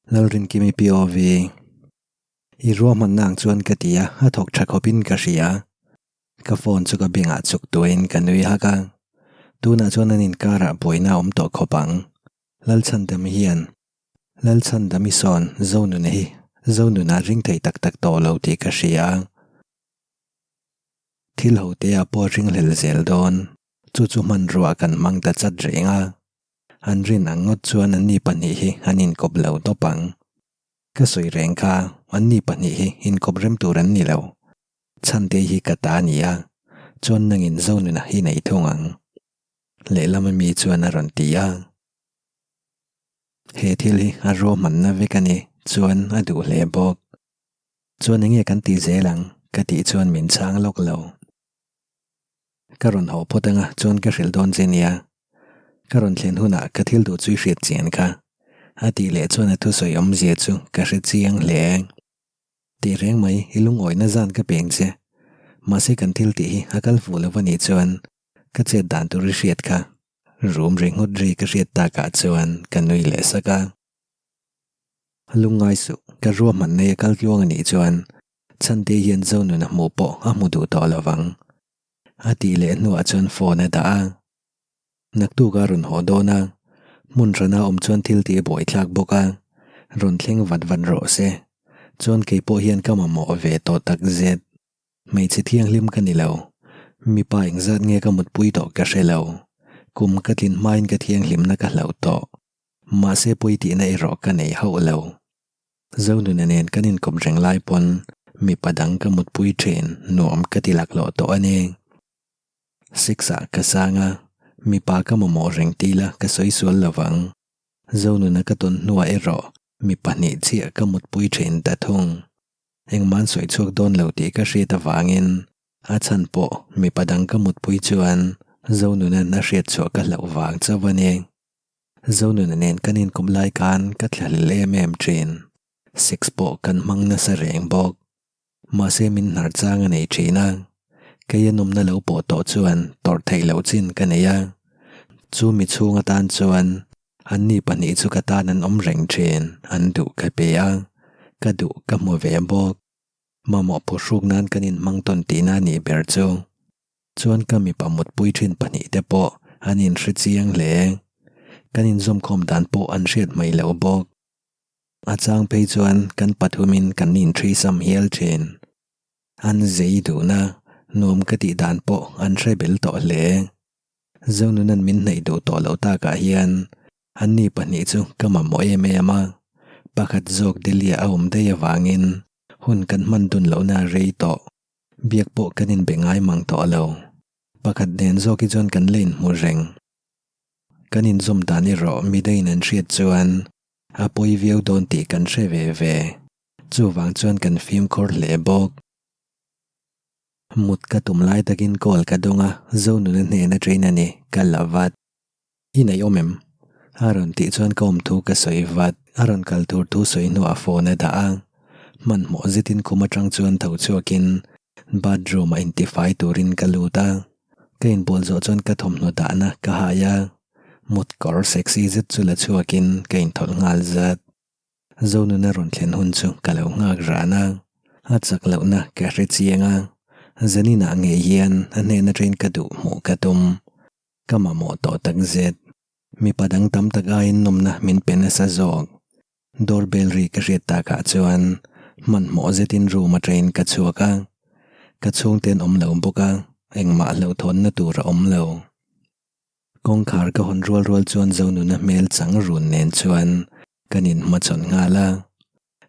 Lalrinkimi POV. I ruahmanna ang chuan ka ti a, a thawk tha khawpin ka hria. Ka phone chu ka bengah chuk tuahin ka nui hak a. Tunah chuan an inkarah buaina a awm tawh khawp ang. Lalchhandami hian Lalchhandami sawn Zonuna hi Zonuna ring thei tak tak tawh lo tih ka hria a. Thil ho te ah pawh a ring hlel zel dawn. Chu chu hmanrua kan hmang ta chat reng a. An rin ang ngawt chuan anni pahnih hi an inkawp lo tawp ang. Ka sawi reng kha, anni pahnih hi inkawp rem tur an ni lo. Chhante hi ka ta a ni a, chuan nangin Zonuna hi nei thung ang. Lehlam ami chuan a rawn ti a. He thil hi a ruahmanna vek a ni, chuan a duh hle bawk. Chuan enge kan tih zel ang? Ka tih chuan min chhang lawk lo. Ka rawn haw phawt anga chuan ka hrilh dawn che nia. Ka rawn thlen hunah ka thil duh chu i hriat chian kha. A tih leh chuan a thusawi awmzia chu ka hre chiang hle. Tih reng mai i lungawihna zan ka peng che. Mahse kan thil tih hi a kal fuh lo a nih chuan ka chet dan tur i hriat kha. Rum ri nghut ri ka hriat takah chuan ka nui leh sak a. Lungngai suh, ka ruahman nei a kal tluang a nih chuan Chhante hian Zonun a hmuh pawh a hmu duh tawh lo vang. A tih leh hnuah chuan phone a dah a. Naktuk a rawn haw dawn a, hmun hrana awm chuan thil tih a buaithlak bawk a, rawn thleng vat vat rawh se. Chuan kei pawh hian ka mamawh ve tawh tak zet. Hmeichhe thianghlim ka ni lo. Mipa engzat nge ka mutpui tawh ka hre lo. Kum ka tlin hmain ka thianghlimna ka hlauh tawh. Mahse pawi tihna erawh ka nei hauh lo. Zonuna nen kan inkawp reng lai pawn mipa dang ka mutpui thin nuam ka ti laklawh tawh a ni. Six ah ka sang a, mipa ka mamawh reng ti la ka sawi sual lo vang. Zonuna ka tawn hnuah erawh mi pahnih chiah ka mutpui thin ta thung. Engmah an sawi chhuak dawn lo tih ka hriat avangin a chhan pawh mipa dang ka mutpui chuan Zonuna'n a hriat chhuah ka hlauh vang chauh a ni. Zonuna nen kan inkawp lai khan ka thlahlel em em thin. Sex pawh kan hmang nasa reng bawk. Mahse min hnar chang a nei thin a. Kei a nawmna lo pawh tawh chuan tawrh theih loh chin ka nei a. Chu mi chhung atan chuan anni pahnih chu ka tan an awm reng thin, an duh ka pe a, ka duh ka hmu ve bawk. Mamawh phuhruk nan kan inhmang tawn tihna a nih ber chu. Chuan ka mipa mutpui thin pahnih te pawh an inhre chiang hle. Kan inzawmkhawm dan pawh an hriat mai loh bawk. A chang phei chuan kan pathumin kan inthri sam hial thin. An zei duhna nuam ka tih dan pawh an hre bel tawh hle. Zonunan min hnaih duh tawh loh takah hian anni pahnih chu ka mamawh em em a. Pakhat zawk Delhi-a a awm daih avangin hun kan hman dun lohna a rei tawh. Biak pawh kan inbe ngai mang tawh lo. Pakhat nen zawk hi chuan kan la inhmu reng. Kan inzawm dan erawh midaiin an hriat chuan a pawi viau dawn tih kan hre ve ve. Chuvang chuan kan fimkhur hle bawk. Mut ka tum lai takin call ka dawng a, Zonuna hnena train a ni, ka la vat. I neih awm em? A rawn tih chuan ka awm thu ka sawi vat. A rawn kal tur thu sawi hnuah phone a dah a. Hmanhmawh zetin khum atang chuan tho chhuakin bathroom ah intifai turin ka lut a. Ka inbual zawh chuan ka thawmhnaw dahna ka hai a. Mut kawr sexy zet chu la chhuakin ka inthawlh nghal zat. Zonuna rawn thlen hun chu ka lo nghak ran a. A chak lohna ka hre chiang a. Zaninah ngei hian a hnen atangin ka duh hmuh ka tum. Ka mamawh tawh tak zet. Mipa dang tam tak aiin nawmna min pe nasa zawk. Door bell ri ka hriat takah chuan hmanhmawh zetin room atangin ka chhuak a. Ka chhungte an awm lo bawk a, engmah hlauhthawnna tur a awm lo. Kawngkhar ka hawn rual rual chuan Zonuna hmel chang run nen chuan kan inhmachhawn nghal a.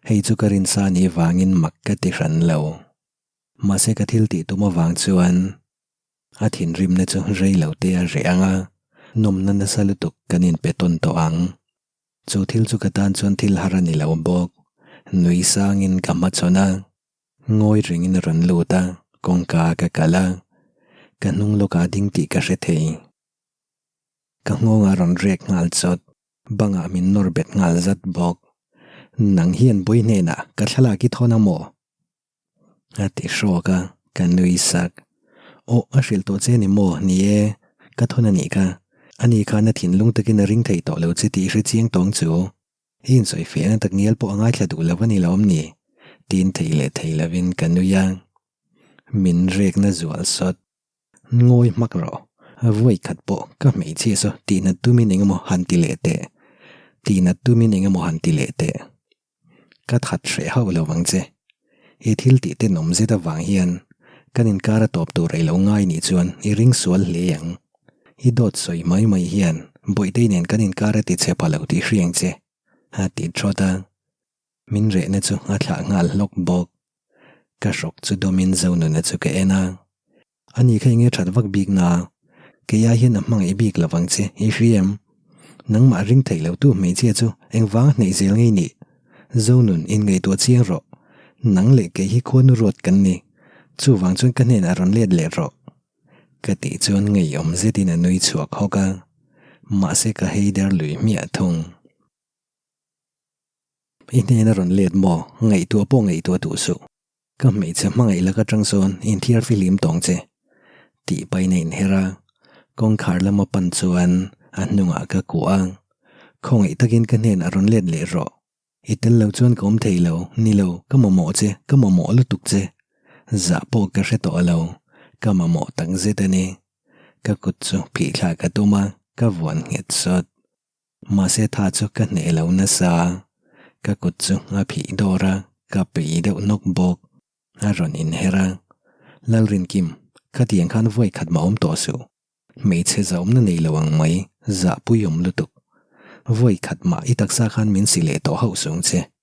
Hei chu ka rinsa nih vangin mak ka ti hran lo. Mahse ka thil tih tum avang chuan A thinrimna chu rei lo te a reh ang a, nawmna nasa lutuk kan inpe tawn tawh ang. Chu thil chu ka tan chuan thil har a ni lo bawk. Nui sangin ka hmachhawn a, ngawi rengin a rawn lut a, kawngka ka kalh a, ka hnung lawkah a ding tih ka hre thei. Ka nghawngah a rawn rek nghal chawt, bangah min nawr bet nghal zat bawk. Nang hian bawi hnenah ka thlalak i thawn a maw? A ti hrawk a, ka nui sak. Aw, a hrilh tawh che ni maw? Ni e, ka thawn a nih kha. Ani khan a thinlung takin a ring thei tawh lo che tih i hre chiang tawng chu. I insawi fiahna tak ngial pawh a ngaithla duh lo a ni lawm ni? Tiin thei leh thei lovin ka nui a. Min rekna zual sawt. Ngawi hmak rawh. Vawi khat pawh ka hmeichhia saw tihnat tumin eng emaw han ti leh teh. Tihnat tumin eng emaw han ti leh teh. Ka that hreh hauh lo vang che. I thil tih tenawm zet avang hian kan inkar a tawp tur ei lo ngai nih chuan i ring sual hle ang. I dawt sawi mai mai hian Bawihtei nen kan inkar a ti chhe pha lo tih hriang che, a ti thawt a. Min rehna chu a thlah nghal hlawk bawk. Ka hrawk chu dawmin Zonuna chu ka en a. Ani kha enge that vak bik na? Kei ai hian a hmangaih bik lo vang che, i hria em? Nangmah ring theih lo tu hmeichhia chu engvang a hneih zel ngei nih? Zonun, inngaihtuah chiang rawh. Nang leh kei hi khuanu ruat kan ni. Chuvang chuan ka hnenah rawn let leh rawh. Ka tih chuan ngeiawm zetin a nui chhuak hawk a, mahse ka hei der lui hmiah thung. I hnena rawn let maw? Ngaihtuah pawh ngaihtuah duh suh. Ka hmeichhe hmangaih lak atang sawn inthiar fihlim tawng che, tih pahin a inher a, kawngkhar lama pan chuan a hnungah ka kuah a, Khawngaih takin ka hnenah rawn let leh rawh, i tel lo chuan ka awm thei lo, ni lo, ka mamawh che, ka mamawh lutuk che, zah pawh ka hre tawh lo, ka mamawh tak zet a ni. Ka kut chu phih thla ka tum a, ka vuan nghet sawt. Mahse tha chu ka hneh lo nasa, ka kut chu a phih dawr a, ka pei deuh nawk bawk. A rawn inher a, Lalrinkim, khatiang khan vawi khat mah awm tawh suh. Hmeichhe zahawmna nei lo ang mai, zahpui awm lutuk. Vawi khat mah i taksa khan min si leh tawh hauh sung che.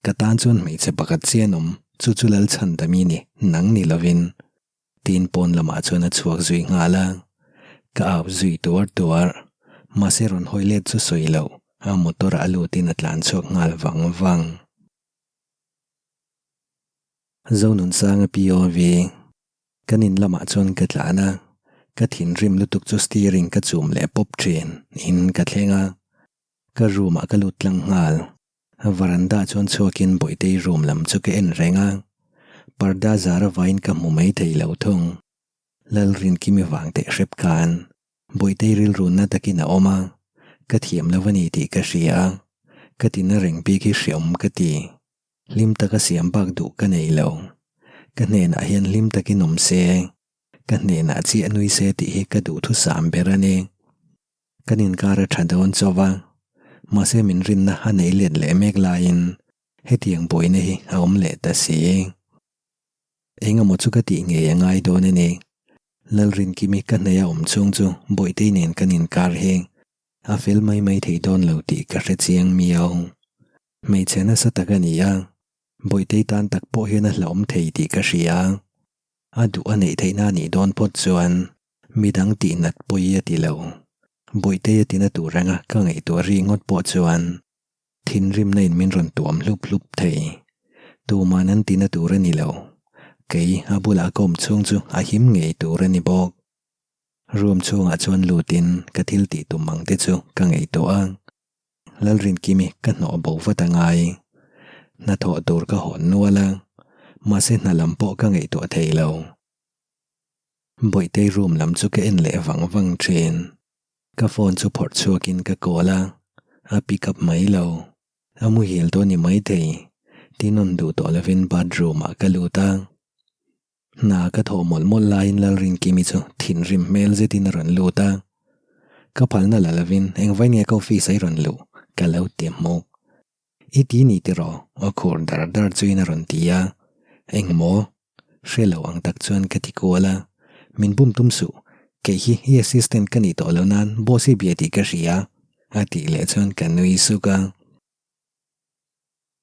Ka tan chuan hmeichhe pakhat chian awm, chu chu Lalchhandami ni, nang ni lovin. Tin pawn lamah chuan a chhuak zui nghal a, ka au zui tuar tuar. Mahse rawn hawi let chu sawi loh, a motor ah a lutin a tlan chhuak nghal vang vang. Zonunsanga POV, Kan in lamah chuan ka tlan a, ka thinrim lutuk chu steering ka chum leh pawp thin in ka thleng a, ka room ah ka lut tlang nghal. Varanda chuan chhuakin Bawihtei room lam chu ka en reng a, parda zar avain ka hmu mai thei lo thung. Lalrinkimi vang teh hrep khan Bawihtei rilru na takin a awm a, ka thiam lo a ni tih ka hria a, ka tina reng bik hi hreawm ka ti. Hlim taka siam bak duh ka nei lo. Ka hnenah hian hlim takin awm se, ka hnenah chiah nui se tih hi ka duhthusam ber a ni. Kan inkar a tha dawn chauh a, mahse min rinna a neih let leh mek laiin hetiang buaina hi a awm leh ta si. Eng emaw chu ka tih ngei a ngai dawn a ni. Lalrinkimi ka hnaih a awm chhung chu Bawihtei nen kan inkar hi a fel mai mai thei dawn lo tih ka hre chiang miau. Hmeichhe nasa tak a ni a, Bawihtei tan tak pawh hian a hlauhawm thei tih ka hria. A duh a neih theihna a nih dawn phawt chuan Midang tihnat pawi a ti lo. Bawihtei a tina tur anga ka ngaihtuah ri ngawt pawh chuan thinrimna in min rawn tuam hlup hlup thei. Tuman an tina tur a ni lo. Kei a bulah ka awm chhung chu a him ngei tur a ni bawk. Room chhungah chuan lutin ka thil tih tum ang te chu ka ngaihtuah a. Lalrinkimi ka hnawh bo vat a ngai. Hnathawh tur ka hawn nual a, mahse hna lam pawh ka ngaihtuah thei lo. Bawihtei room lam chu ka en leh vang vang thin. Ka phone chu phawrh chhuakin ka call a, a pick up mai lo. A muhil tawh ni maithei. Tinawn duh tawh lovin bathroom ah ka lut a. Hna ka thawh mawlh mawlh laiin Lalrinkimi chu thinrim hmel zetin a rawn lut a. Ka phalna la lovin engvai nge ka office ah i rawn luh ka lo ti hmuk. I ti ni tiraw? Aw khur dar dar chuin a rawn ti a. Engmaw? Hre lo ang tak chuan ka ti kual a, Min bum tum suh, kei hi i assistant ka nih tawh lo nan boss i bia tih ka hria, a tih leh chuan ka nui suk a.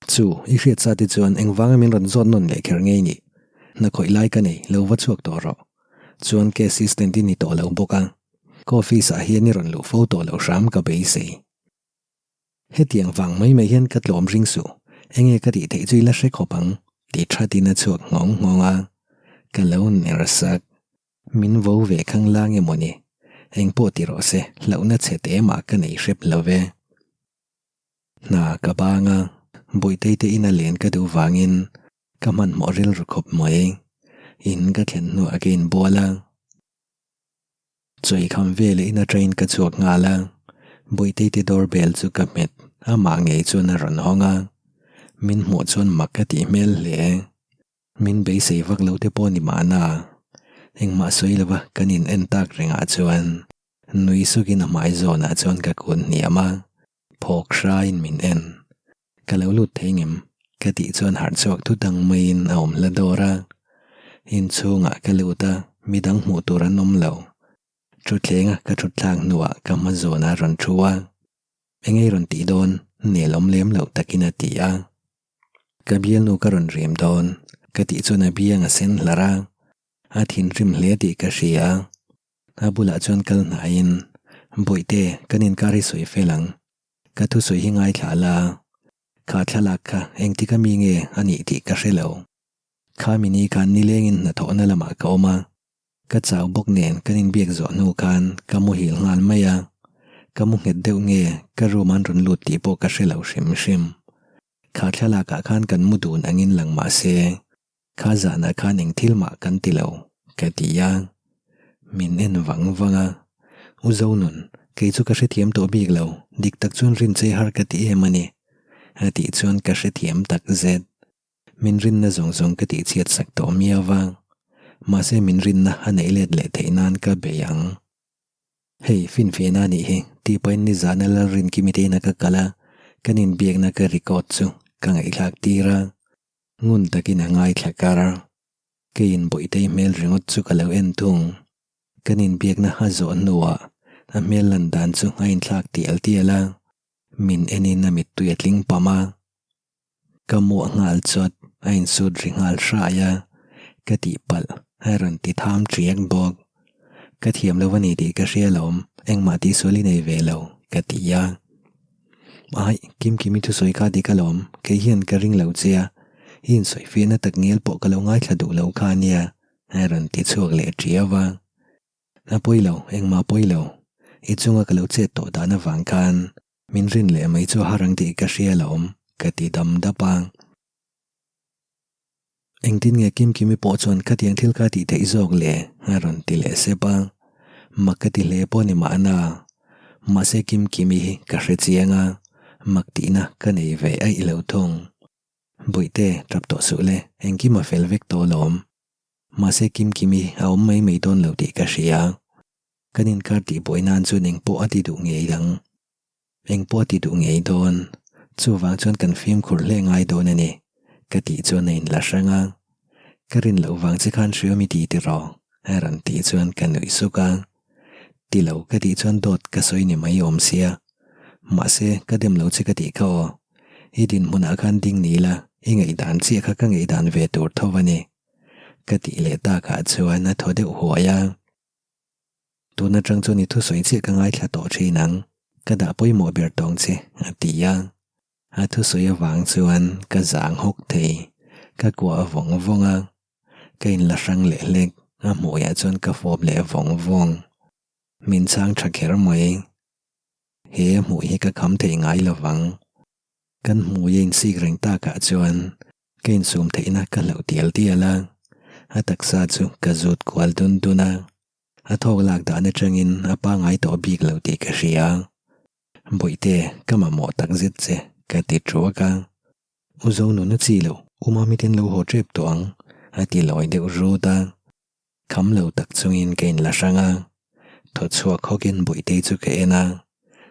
Chu, i hriat sa te chuan engvanga min rawn zawt nawn leh kher ngei ni? Hna khawih lai ka nei, lo va chhuak tawh rawh. Chuan ka assistant i ni tawh lo bawk a, ka office ah hian i rawn luh fo tawh lo hram ka beisei. Hetiang vang mai mai hian ka tlawm ring suh, enge ka tih theih chu i la hre khawp ang, ti thatin a chhuak nghawng nghawng a, ka lo ner sak. Min vo ve khang lang emaw ni? Eng pawh ti rawh se, hlauhna chhe te mah ka nei hrep lo ve. Hna ka bang a, Bawihtei te ina len ka duh vangin ka hmanhmawh rilru khawp mai. In ka thlen hnuah ka inbual a. Chawikham veleh in atangin ka chhuak nghal a, Bawihtei te door bell chu ka hmet, Amah ngei chuan a rawn hawng a, min hmuh chuan mak ka tih hmel hle. Min beisei vak lo te pawh ni mahna, engmah sawi lova kan in en tak rengah chuan nui sukin a hmai zawnah chuan ka kun hniam a, phawk hraiin min en. Ka lo lut thei ngem? Ka tih chuan harh chhuak thut ang maiin a awm hla dawr a. Inchhungah ka lut a, midang hmuh tur an awm lo. Thutthlenga ka thut thlak hnuah ka hma zawnah a rawn thu a. Eng ei rawn tih dawn? Nel awm lem loh takin a ti a. Ka bialnu ka rawn rem dawn, ka tih chuan a biang a sen hlar a. A thinrim hle tih ka hria. A bulah chuan kal hnaiin, Bawihte, kan inkar hi sawi fel ang. Ka thusawi hi ngaithla la. Kha thlalak kha engtik ami nge a nih tih ka hre lo. Kha mini khan nilengin hnathawhna lamah ka awm a. Ka chau bawk nen kan inbiak zawh hnu khan ka muhil nghal mai a, ka mu nghet deuh nge ka room an rawn lut tih pawh ka hre lo hrim hrim. Kha thlalakah khan kan mu dun angin lang mah se, kha zanah khan eng thil mah kan ti lo, ka ti a. Min en vang vang a, U Zonun, kei chu ka hrethiam tawh bik lo, dik tak chuan rinchei har ka ti em a ni, a tih chuan ka hrethiam tak zet. Min rinna zawng zawng ka tihchhiat sak tawh miau va, mahse min rinna a neih let leh theih nan ka bei ang. Hei, finfiahna a nih hi, tih pahin nizana Lalrinkimi te ina ka kal a, kan inbiakna ka record chu ka ngaihthlak tir a, ngun takin a ngaithla kar. Keiin Bawihtei hmel ringawt chu ka lo en thung. Kan inbiakna a zawh hnuah a hmel lan dan chu a inthlak tial tial a, min enin a mittui a tling pam a. Ka muah nghal chawt, a insut ri nghal hrai a, ka tihpalh a rawn ti tham ṭiak bawk. Ka thiam lo a ni tih ka hria alawm, engmah tihsual i nei ve lo, ka ti a. Aih, Kimkimi thusawi kha dik alawm, kei hian ka ring lo che a, i insawifiahna tak ngial pawh ka lo ngaithla duh lo kha ania, a rawn ti chhuak leh ṭiau a. A pawi lo, engmah pawi lo, i chunga ka lo chet tawh dan avang khan Min rin leh mai chu a har ang tih ka hria alawm, ka ti dam dap a. Engtin nge Kimkimi pawh chuan khatiang thil kha tih theih zawk le? a rawn ti leh sep a. Mak ka ti hle pawh ni mahna. Mahse Kimkimi hi ka hre chiang a, mak tihna ka nei ve aih lo thung. Bawihte, tap tawh suh le, engkim a fel vek tawh alawm. Mahse Kimkimi a awm mai mai dawn lo tih ka hria. Kan inkar tihbuai nan chuan engpawh a ti duh ngei ang. Engpawh a ti duh ngei dawn. Chuvang chuan kan fimkhur hle ngai dawn a ni, ka tih chuan a inla hrang a. Ka rin loh vang che khan hriam i ti tiraw? a rawn tih chuan ka nuih suk a. Ti lo ka tih chuan dawt ka sawi ni mai awm sia. Mahse, ka dem lo che ka tih kha aw. I dinhmunah khan ding ni la, i ngaihdan chiah kha ka ngaihdan ve tur tho a ni. Ka tih leh takah chuan a thaw deuh huai a. Tun atang chuan i thusawi chiah ka ngaithla tawh thin ang, ka dah pawimawh ber tawng che, a ti a. A thusawi avang chuan ka zang hawk thei, ka kuah vawng vawng a. Ka inla hrang leh hlek, a hmuiah chuan ka fawp leh vawng vawng. Min chhang tha kher mai. He a hmuh hi ka kham thei ngai lo vang. Kan hmui a insik reng takah chuan ka insum theihna ka hlauh tial tial a, a taksa chu ka zut kual dun dun a, a thawk lak dan atangin a pangai tawh bik lo tih ka hria. Bawihte, ka mamawh tak zet che, ka ti thuak a. U Zonuna chi loh, U Mami ten lo haw tep tawh ang, a ti lawi deuh rut a. Kham lo tak chungin ka inla hrang a, thaw chhuak hawkin Bawihtei chu ka en a,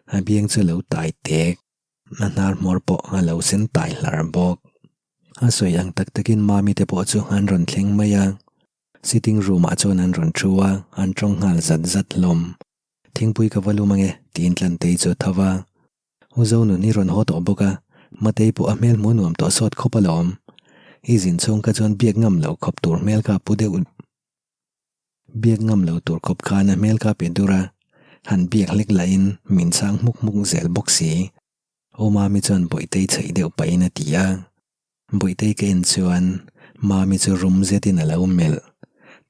a biang chu lo tai tek. A hnar hmawr pawh a lo sen tai hlar bawk. A sawi ang tak takin Mami te pawh chu an rawn thleng mai a. Sitting room ah chuan an rawn thu a, an tawng nghal zat zat hlawm. Thingpui ka va lum ange tiin Tlantei chu a tho va. U Zonun i rawn haw tawh bawk a, Matei pawh a hmel hmuh nuam tawh sawt khawp alawm. I zin chhung kha chuan biak ngam loh khawp tur hmel kha a pu deuh. Biak ngam lo tur khawp khan a hmel kha pe dur a, han biak hlek lahin min chhang hmuk hmuk zel bawk si. Aw Mami chuan Bawihtei chheih deuh pahin a ti a. Bawihtei ka en chuan Mami chu rum zetin a lo melh.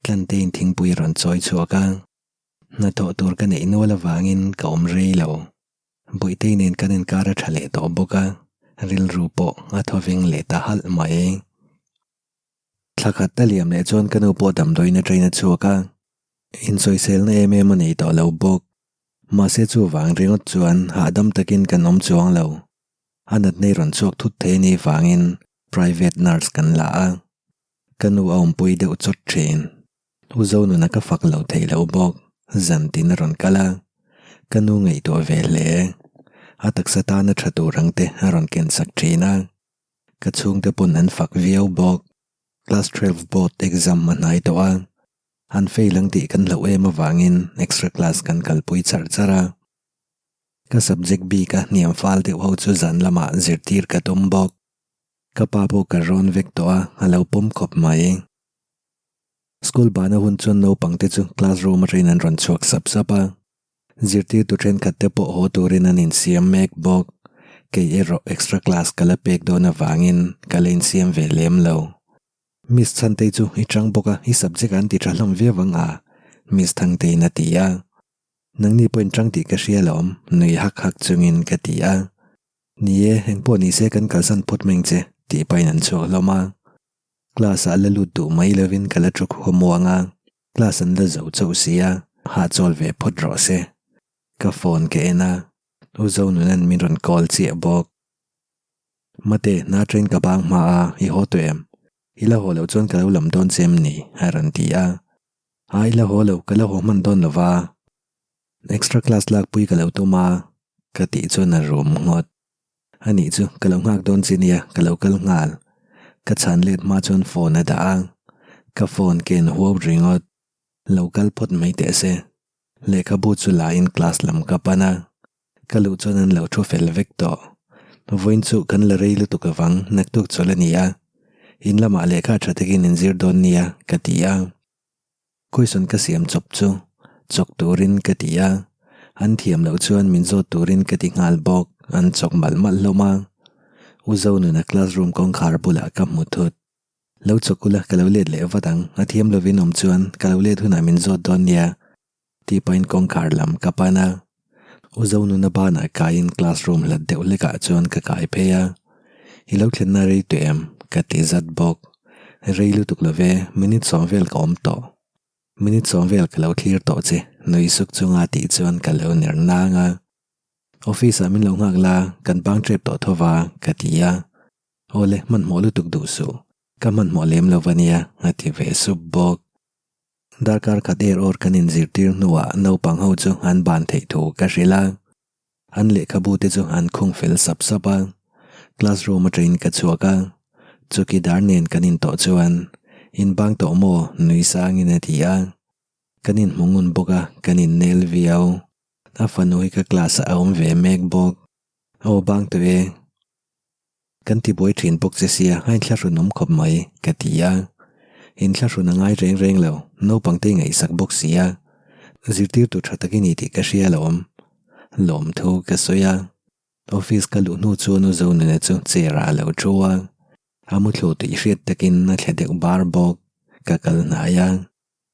Tlanteiin thingpui a rawn chawi chhuak a. Hnathawh tur ka neih nual avangin ka awm rei lo. Bawihtei nen kan inkar a tha leh tawh bawk a, rilru pawh a thawveng leh ta halh mai. Thla khat a liam leh chuan ka nu pawh damdawiin atangin a chhuak a, insawiselna em em a nei tawh lo bawk. Mahse chuvang ringawt chuan hahdam takin kan awm chuang lo. A natna i rawn chhuak thut thei a nih vangin private nurse kan la a, ka nu a awmpui deuh chawt thin. U Zonuna ka fak lo thei lo bawk, zan tin a rawn kal a, ka nu ngaihtuah ve hle. A taksa tana tha tur ang te a rawn ken sak thin a, ka chhungte pawn an fak viau bawk. Class 12 board exam a hnai tawh a, an fail ang tih kan hlauh em avangin extra class kan kalpui char char a. Ka subject bik a hniam fal deuh ho chu zan lamah zirtir ka tum bawk. Ka pa pawh ka rawn vek tawh a, a lo pawm khawp mai. School bana hun chuan naupang te chu classroom atangin an rawn chhuak sap sap a. Zirtirtu thenkhat te pawh haw turin an insiam mek bawk. Kei erawh extra class ka la pek dawn avangin ka la insiam ve lem lo. Miss Chhantei chu i chang bawk a, i subject an ti tha hlawm viau ang a, Miss Thangteiin a ti a. Nangni pawhin chang tih ka hria alawm, nui hak hak chungin ka ti a. Ni e, engpawh ni se kan kalsan phawt mai ang che, tih pahin an chhuak hlawm a. Class ah la lut duh mai lovin ka la thu khaw muang a, class an la zo chauh si a, hahchawl ve phawt rawh se. Ka phone ka en a, U Zonunan min rawn call chiah bawk. Mate, hna train ka bang hma a, i haw tawh em? I la haw loh chuan ka lo lam dawn che em ni? a rawn ti a. A, i la haw lo, ka la haw hman dawn lo va. Extra class lakpui ka lo tum a, ka tih chuan a rum ngawt. A nih chu, ka lo nghak dawn che nia, ka lo kal nghal. Ka chhan let hma chuan phone a dah a, ka phone ken huau ringawt. Lo kal phawt mai teh se. Lehkhabu chu la in class lam ka pan a, ka luh chuan an lo thu fel vek tawh. Vawiin chu kan la rei lutuk avang naktuk chawlh a ni a, in lamah lehkha tha takin in zir dawn nia ka ti a. Question ka siam chawp chu chawk turin ka ti a, an thiam loh chuan min zawt turin ka ti nghal bawk, an chawk malh malh hlawm a. U Zonuna classroom kawngkhar bulah ka hmu thut. Lo chawk ula ka lo let leh vat ang, a thiam lovin awm chuan ka lo let hunah min zawt dawn nia tih pahin kawngkhar lam ka pan a. U Zonuna banah kaiin classroom hlat deuh hlekah chuan ka kai phei a. I lo thlenna rei tawh em? ka ti zat bawk. Rei lutuk lo ve, minute sawm vel ka awm tawh. Minute sawm vel ka lo thlir tawh che, nui suk chunga tih chuan ka lo ner nang a. Office ah min lo nghak la, kan bang tep tawh tho va, ka ti a. Awle, hmanhmawh lutuk duh suh. Ka hmanhmawh lem lo va nia, a ti ve sup bawk. Darkar khat er awr kan inzirtir hnuah naupang ho chu an ban theih thu ka hrilh a. An lehkhabu te chu an khung fel sap sap a. Classroom atangin ka chhuak a. Chukidar nen kan intawh chuan, In bang tawh maw? nui sangin a ti a. Kan inhmu ngun bawk a, kan innel viau. A fanu hi ka class ah a awm ve mek bawk. Aw bang tawh e. Kan ti buai thin bawk che sia, a inthlahrun awm khawp mai, ka ti a. Inthlahrun a ngai reng reng lo, naupang te i ngaihsak bawk si a. Zirtirtu tha tak i ni tih ka hria alawm. Lawmthu ka sawi a. Office ka luh hnu chuan U Zonuna chu chair ah a lo thu a. A muthlu tih hriat takin a thle deuh bar bawk. Ka kal hnai a.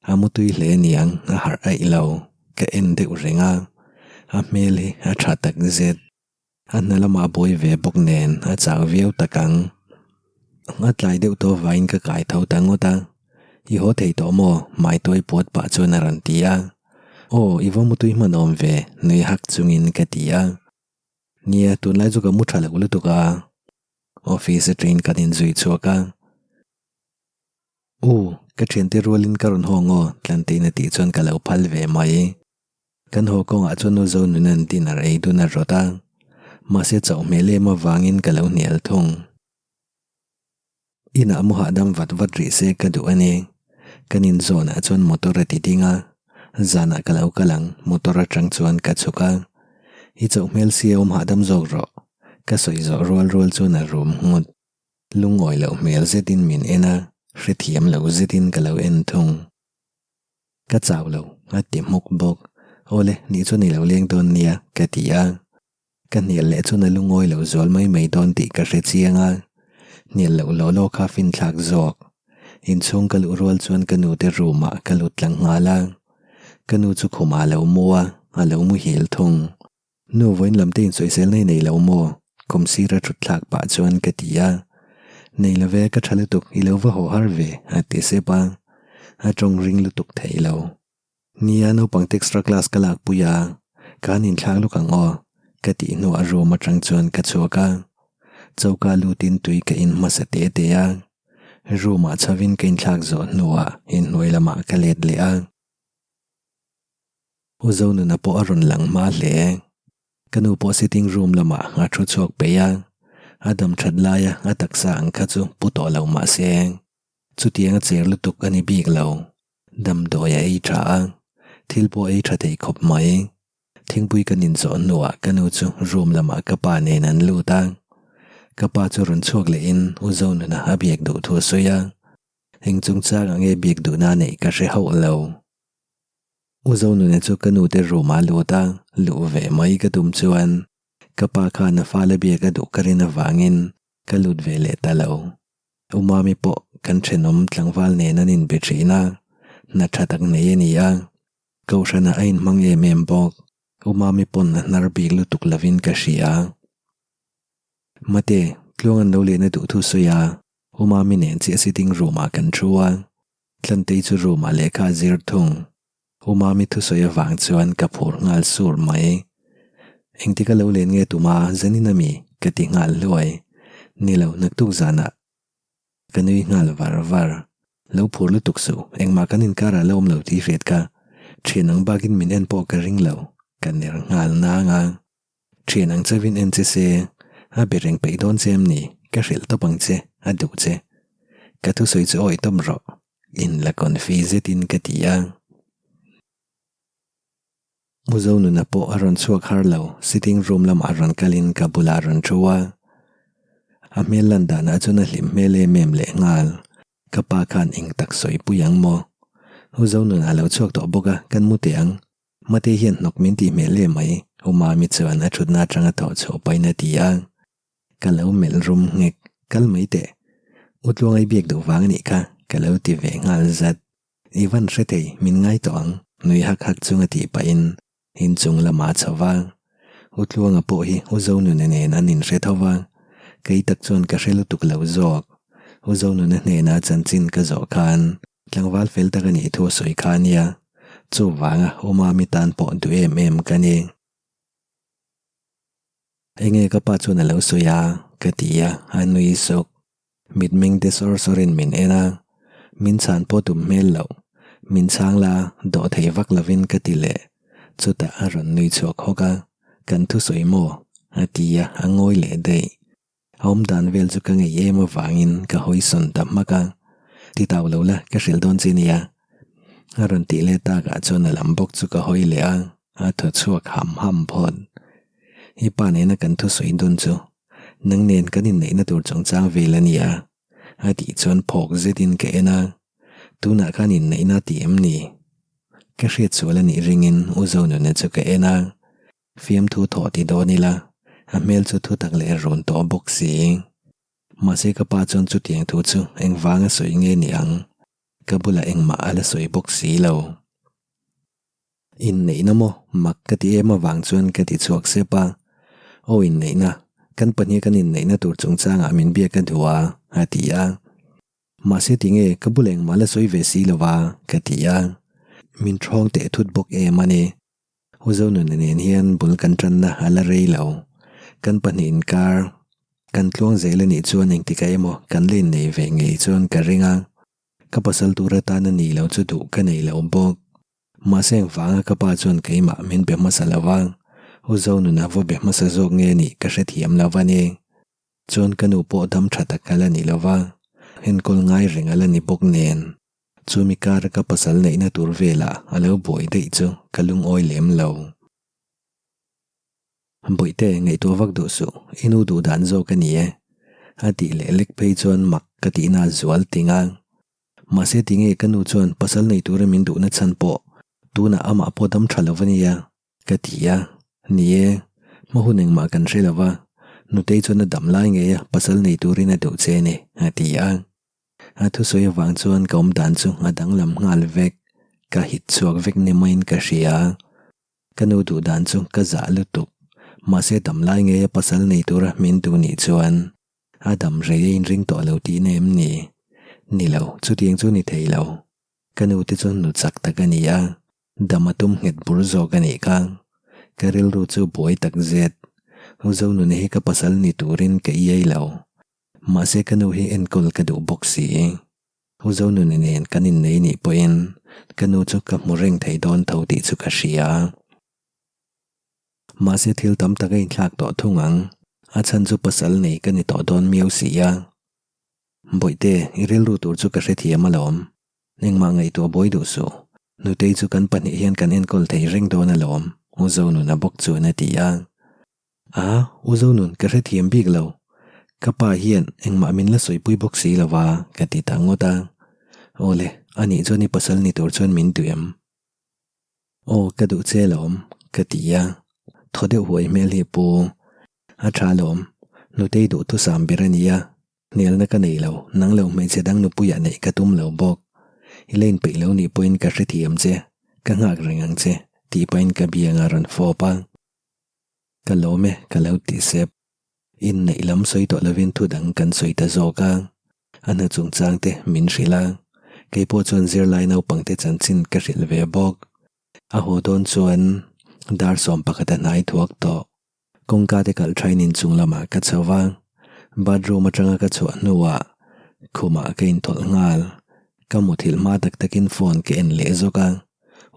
A mutui hle aniang, a harh aih lo. Ka en deuh reng a. A hmel hi a tha tak zet. A hna lamah a buai ve bawk nen a chau viau tak ang. A tlai deuh tawh vaiin ka kai tho ta ngawt a. I haw thei tawh maw? Maituai puat pah chuan a rawn ti a. Aw, i va mutui hman awm ve, nui hak chungin ka ti a. Nia, tunlai chu ka mu tha lo lutuk a. Office atangin kan inzui chhuak a. U, ka thiante rualin ka rawn haw ngaw, Tlantein a tih chuan ka lo phal ve mai. Kan haw kawngah chuan U Zonunan dinner ei dun a rawt a, mahse chauh hmel em avangin ka lo hnial thung. Inah mu hahdam vat vat rih se ka duh a ni. Kan inzawnah chuan motor a ti ding a, zanah ka lo kal ang, motor atang chuan ka chhuk a. I chauh hmel sia awm hahdam zawk rawh, ka sawi zawh rual rual chuan a rum nghut. Lungawi loh hmel zetin min en a, hrethiam lo zetin ka lo en thung. Ka chau lo, a ti hmuk bawk. Awle, nih chuan i lo leng dawn nia, ka ti a. Ka hnial leh chuan a lungawi lo zual mai mai dawn tih ka hre chiang a. Hnial loh law law kha finthlak zawk. Inchhung ka luh rual chuan ka nute room ah ka lut tlang nghal a. Ka nu chu khumah a lo mu a, a lo muhil thung. Nu vawiin lam te insawiselna i nei lo maw? Kum sira thut thlak pah chuan ka ti a. Nei lo ve, ka tha lutuk, i lo va haw har ve, a ti sep a. A tawng ring lutuk thei lo. Nia, naupang te extra class ka lak pui a, ka han inthlak luk ang aw, ka tih hnuah room atang chuan ka chhuak a. Choka lutin tui ka in hmasa te te a. Room ah chhovin ka inthlak zawh hnuah inhnuai lamah ka let leh a. U Zonuna pawh a rawn lang hma hle. Ka nu pawh sitting room lamah a thu chhuak peih a. A dam that laia a taksa ang kha chu pu tawh lo mah se chutiang a cher lutuk a ni bik lo. Damdawi a ei tha a, thil pawh a ei tha thei khawp mai. Thingpui kan inzawh hnuah ka nu chu room lamah ka pa nen an lut a. Ka pa chu rawn chhuak lehin U Zonuna a biak duh thu a sawi a. Eng chungchangah nge biak duhna neih ka hre hauh lo. U Zonuna chu ka nu te room ah a lut a, luh ve mai ka tum chuan ka pa khan a fala biak a duh ka rin avangin ka lut ve leh ta lo. U Mami pawh kan thenawm tlangval nen an inbe thin a, hna tha tak nei a ni a. Kohhranah a inhmang em em bawk. U Mami pawn a hnar bik lutuk lovin ka hria. Mate, tluang an lo len a duh thu sawi a, U Mami nen chiah sitting room ah kan thu a. Tlantei chu room ah lehkha a zir thung. U Mami thusawi avang chuan ka phur nghal sur mai. Engtik a lo len nge tuma zanin ami? ka ti nghal hluai. Ni lo, naktuk zanah. Ka nui nghal var var. Lo phur lutuk suh, engmah kan inkarah la awm lo tih hriat kha. Thian ang bakin min en pawh ka ring lo, ka ner nghal nang a. Thian ang chauhin en che se, a be reng peih dawn che em ni? Ka hrilh tawp ang che, a duh che. Ka thusawi chu awih tawp rawh, in la confi zetin ka ti a. Muzo nuna pawh a rawn chhuak har lo, sitting room lamah rawn kalin ka bulah a rawn thu a. A hmel lan danah chuan a hlim hmel em em leh nghal. Ka pa khan eng tak sawi pui ang maw? Muzo nuna a lo chhuak tawh bawk a, kan mu teh ang. Mate hian hnawk min tih hmel em mai, U Mami chuan a thutna atanga thawh chhuah pahin a ti a. Ka lo melh rum nghek, kal mai teh. U Tluangai biak duh vang a nih kha, ka lo ti ve nghal zat. I van hre thei, min ngai tawh ang, nui hak hak chunga tih pahin inchung lamah a chho va. U Tluanga pawh hi U Zonuna nen an inhre tho va, kei tak chuan ka hre lutuk lo zawk. U Zonuna hnena chanchin ka zawh khan tlangval fel tak a nih thu a sawi kha a nia, chuvanga U Mami tan pawh duh em em ka ni. Enge ka pa chuan a lo sawi a? ka ti a, a nui suk. Mitmeng te sawr sawrin min en a, min chhan pawh tum hmel loh, min chhang la dawh thei vak lovin ka ti leh. Chutah a rawn nui chhuak hawk a, Kan thusawi maw? a ti a, a ngawi leh daih. A awm dan vel chu ka ngei em avangin ka hawi sawn ta hmak a, Ti tau lo la, ka hrilh dawn che nia. A rawn tih leh takah chuan a lam bawk chu ka hawi leh a, a thaw chhuak ham ham phawt. I pa nena kan thusawi dun chu Nang nen kan inneihna tur chungchang vel a nia, a tih chuan phawk zetin ka en a, tunah khan inneihna a ti em ni? Ka hriat sual a nih ringin U Zonuna chu ka en a, fiamthu thawh ti dawn ila, a hmel chu thutak leh run tawh bawk si. Mahse ka pa chuan chutiang thu chu engvanga sawi nge ni ang? Ka bulah engmah a la sawi bawk si lo. Inneihna maw? Mak ka ti em avang chuan ka ti chhuak sep a. Aw inneihna, kan pahnih kan inneihna tur chungchangah min biak a duh a, a ti a. Mahse tinge ka bul engmah la sawi ve si lo va, ka ti a. Min thawng teh thut bawk em a ni. U Zonuna nen hian bul kan tanna a la rei lo. Kan pahnih inkar kan tluang zel a nih chuan engtikah emaw kan la innei ve ngei chuan ka ring a. Ka pasal tur atan a nih lo chu duh ka nei lo bawk. Mahse engvanga ka pa chuan keimah min be hmasa lo va, U Zonun a va be hmasa zawk nge nih ka hrethiam lo va ni. Chuan ka nu pawh dam tha tak a la ni lo va, enkawl ngai reng a la ni bawk nen. Chumi kara ka pasal neihna tur velah a lo buai daih chu ka lungawi lem lo. Bawihte, ngaihtuah vak duh suh, i nu duh dan zawk a ni e. A tih leh lek phei chuan mak ka tihna a zual ting a. Mahse tinge ka nu chuan pasal nei tura min duhna chhan pawh tunah amah pawh dam tha lo va nia ka ti a, ni e, hma hun engmah kan hre lo va, nutei chuan a dam lai ngei a pasal nei turin a duh che a ni a ti a. A thusawi avang chuan ka awm dan chu a danglam nghal vek, ka hit chhuak vek ni maiin ka hria. Ka nu duh dan chu ka zah lutuk, mahse dam lai ngei a pasal nei tura min duh nih chuan A dam rei a inring tawh lo tihna em ni? Ni lo, chutiang chu ni thei lo. Ka nu te chu nu chak tak a ni a, dam a tum nghet bur zawk a nih kha. Ka rilru chu buai tak zet. U Zonuna hi ka pasal ni turin ka iai lo. Mahse ka nu hi enkawl ka duh bawk si. U Zonuna nen kan innei nih pawhin ka nu chu ka hmu reng thei dawn tho tih chu ka hria. Mahse thil tam tak a inthlak tawh thung ang, a chhan chu pasal nei ka ni tawh dawn miau si a. Bawihte, i rilru tur chu ka hrethiam alawm. Engmah ngaihtuah buai duh suh. Nutei chu kan pahnih hian kan enkawl thei reng dawn alawm, U Zonun a bawk chuan a ti a. A, U Zonun, ka hrethiam bik lo. Ka pa hian engmah min la sawipui bawk si lo va, ka ti ta ngawt a. Awle, anih chuan i pasal ni tur chuan min duh em? Aw ka duh che alawm, ka ti a. Thaw deuh huai hmel hi pu. A tha alawm, Nutei duh thusam ber a nia. Hnialna ka nei lo, nang lo hmeichhe dang nupuiah neih ka tum lo bawk. I la inpeih lo nih pawhin ka hrethiam che, ka nghak reng ang che, tih pahin ka biang a rawn fawp a. Ka lawm e, ka lo ti sep. Inneih lam sawi tawh lovin thu dang kan sawi ta zawk a, a hna chungchang te min hrilh a, kei pawh chuan zirlai naupang te chanchin ka hrilh ve bawk. A haw dawn chuan dar 11 a hnai thuak tawh. Kawngka te kalh thain inchung lamah ka chho va, bathroom atanga ka chhuah hnuah khumah ka inthawlh nghal. Ka muthilh hma tak takin phone ka en leh zawk a,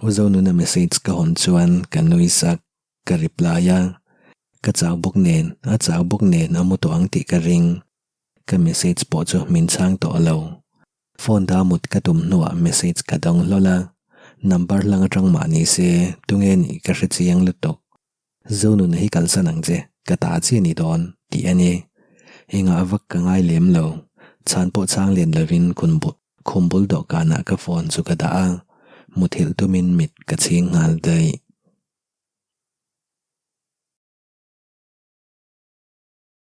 U Zonuna message ka hawn chuan ka nui sak. Ka reply a, ka chau bawk nen, a chau bawk nen a mu tawh ang tih ka ring. Ka message pawh chu min chhang tawh lo. Phone dah mut ka tum hnuah message ka dawng hlawl a, number hlang atang mah ni se tunge nih ka hre chiang lutuk. Zonuna hi kalsan ang che, ka ta chi a ni dawn tih a ni. Engah vak ka ngai lem lo, chhan pawh chhang len lovin khum bul dawhkanah ka phone chu ka dah a, muthilh tumin mit ka chhing nghal daih.